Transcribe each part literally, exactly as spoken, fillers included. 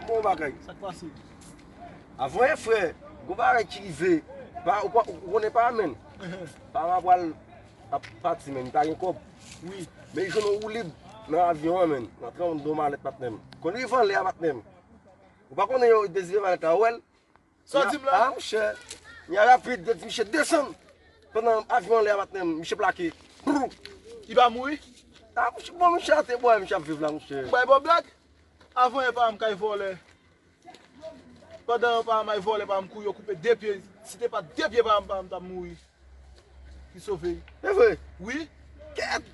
Bon bagay. Sa k pase? Avan yè, frè, gon bagay ki rive. Pa, ou, pa, ou konnen pa, menn. Paran pral ap pati, menn, li pa gen kòb. Wi. Men li jwenn yon woulib nan avyon an, menn. Nan trann do malèt, patnè m. Kon li rive anlè a, patnè m. Ou pa konnen yo dezire malèt la, ou wè l? Sa w di m la? Ah, monchè. Li rapid, yo di misye desann. Pandan avyon anlè a, patnè m, misye plake. Brou. Li pa mouri? Ah, monchè, bon, misye atè, bò, misye ap viv la, monchè. Ou bay bò blag? Avan yè pa m kay vòlè. Pandan pa m ay vòlè pa m kouri, yo koupe de pye. Si te pa de pye pa m, pa m t ap mouri. Ki sove. Se vre? Wi. Kèt!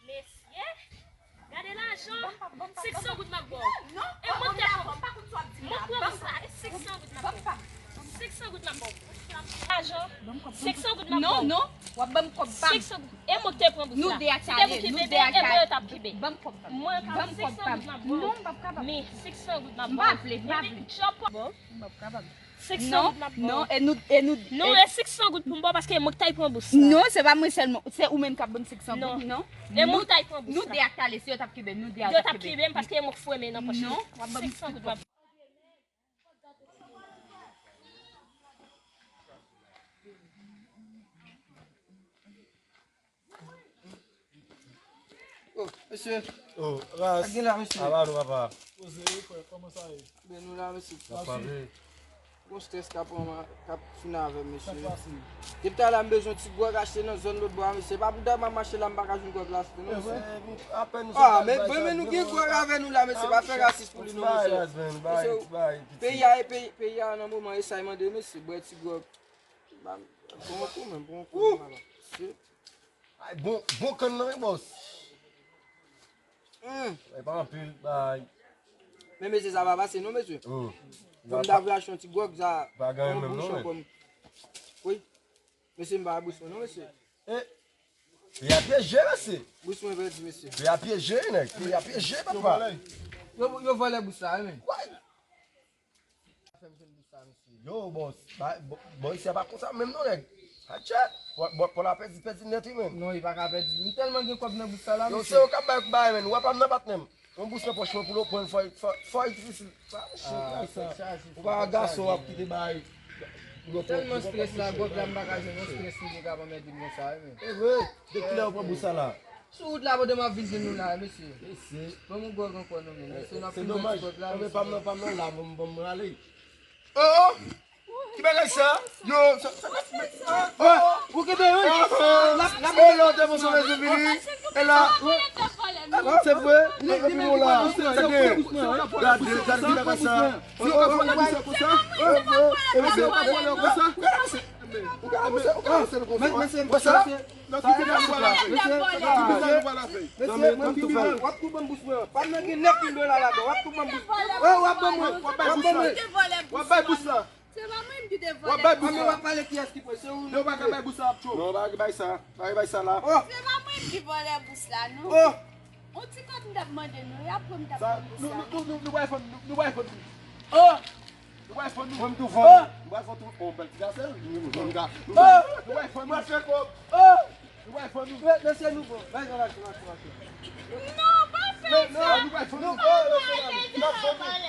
Mesye, gade lajan. Senk san goud m ap ba w. E motè pran. Mwen pran bous la, e senk san goud m ap ba w. Senk san goud m ap ba w. Lajan. Senk san goud m ap ba w. Non, non. W ap ban m kòb pa m. Senk san goud. E mwen k te pran bous la. Nou de a ki ale, nou de a ki ale. Ban m kòb pa m. Mwen ka senk san goud m ap ba w. Non, m p ap kapab. Men senk san goud m ap ba w. M pa vle, m pa vle. Bon. M p ap kapab. Senk san goud m ap ba w. Non, e nou, e nou, non, e senk san goud pou m ba w paske e mwen k t al pran bous la. Non, se pa mwen sèlman. Se ou menm k ap ban m senk san goud, non. E mwen k t al pran bous la. Nou de a k ale, si yo t ap kenbe m, nou de a t ap kenbe m. Yo t ap kenbe m paske e mwen k foure men nan pòch mwen. Non, w ap ban m senk san goud m ap ba w. Oh, mesye. Oh, ras. Sa gen la, mesye? Ava nou, papa. Poze, frè, kòman sa ye? Ben, nou la, mesye. N ap pale. Gon strès k ap pran m, k ap fin avè m, mesye. Sa k pase? Depi talè m bezwen ti gwòg achte nan zòn lòt bò a, mesye. Pa pou dat m ap mache la, m pa ka jwenn gwòg la achte, non, mesye. Apèn nou sot. Ah, men, men nou gen gwòg avè nou la, mesye. Pa fè rasis pou li, non, mesye. Mesye, peyi a, e peyi, peyi a nan moman, e sa y mande, mesye. Bwè ti gwòg. Ba m, pran yon kou, men, pran yon kou, men, papa. Shit. Ay, bon, bon kann nan, wi, bòs. Hmm. E pa anpil, bay. Men mesye, sa pa pase, non, mesye. Oh. Fò m ta vle achte yon ti gwòg, sa. Pa gen menm, non, men. Wi. Mesye, m pa bous mwen, non, mesye. E, peyi a pyeje, mesye. Bous mwen pèdi, mesye. Peyi a pyeje, nèg. Peyi a pyeje, papa. Yo, yo vòlè bous la, wi, men. Why? Fè m jwenn bous sa, mesye. Yo, bòs, ba, bò, bò, isi a pa konsa menm non, nèg. Atchè, bò, bò, bò la pèdi, pèdi nèt, wi, menn. Non, li pa ka pèdi. M tèlman gen kòb nan bous sa la, mesye. Yo, se yo k ap bay, bay, menn. Ou wè pa m nan patnè m. Yon bous nan pòch mwen pou l pran l, fò, fò, fò difisil. Ah, sa, ou pa gason w ap kite bay. M tèlman strès la, gwòg la m pa ka jwenn, yon strès li te ka anmède m konsa, wi, menn. E vre, de kilè ou pran bous sa la? Sou wout la, pandan m ap vin jwenn nou la, mesye. Mesye. Ban m yon gwòg ankò non, men. Mesye, n ap fin bwè ti gwòg la, mesye. Anben pa m nan, pa m nan la, ban m, ban m ale. Oh, oh! Ki bagay sa? Yo, sa, sa, sa, oh, oh, ou kenbe, wi. L ap, l ap, e la, te bon, sa vini. E la, e la, se vre. Li, li menm ki pran bous mwen, wi. Gade, gade ki bagay sa. Si yo ka vòlè bous sa konsa, e vre. E mesye, yo ka vòlè konsa. Ou ka avansé, ou ka avansé nou konsa. Men, men se, men se, non, kite nou pral la. Mesye, kite nou pral la. Mesye, mwen pi mal. W ap tou ban m bous mwen. Pa nan gen nèf mil dola ladan. W ap tou ban m bous. Oh, w ap ban mwen. W ap bay bous la. W ap bay bous la. Se pa mwen ki te vòlè. W ap bay bous la. W ap pale kiyès ki pran. Se ou. Non, pa ka bay bous la, ap tchou. Non, pa ka bay sa. Pa ka bay sa la. Oh. Se pa mwen ki vòlè bous la, non. Oh. On ti kòb m t ap mande nou, y ap pran m t ap pran bous la. Nou, nou, nou, nou pral fè, nou, nou pral fè. Oh! Nou pral fè nou. Mwen m tou fò. Oh! Nou pral fè tou. Oh, bèl ti gasèl. Nou, nou, nou, nou, nou pral fè nou. Mwen fè kòb. Oh! Nou pral fè nou. Mwen, mwen se nouvo. Bay sa, bay sa, bay sa, bay sa. Non, pa fè sa. Non, nou pral fè nou. Oh, non, non, non.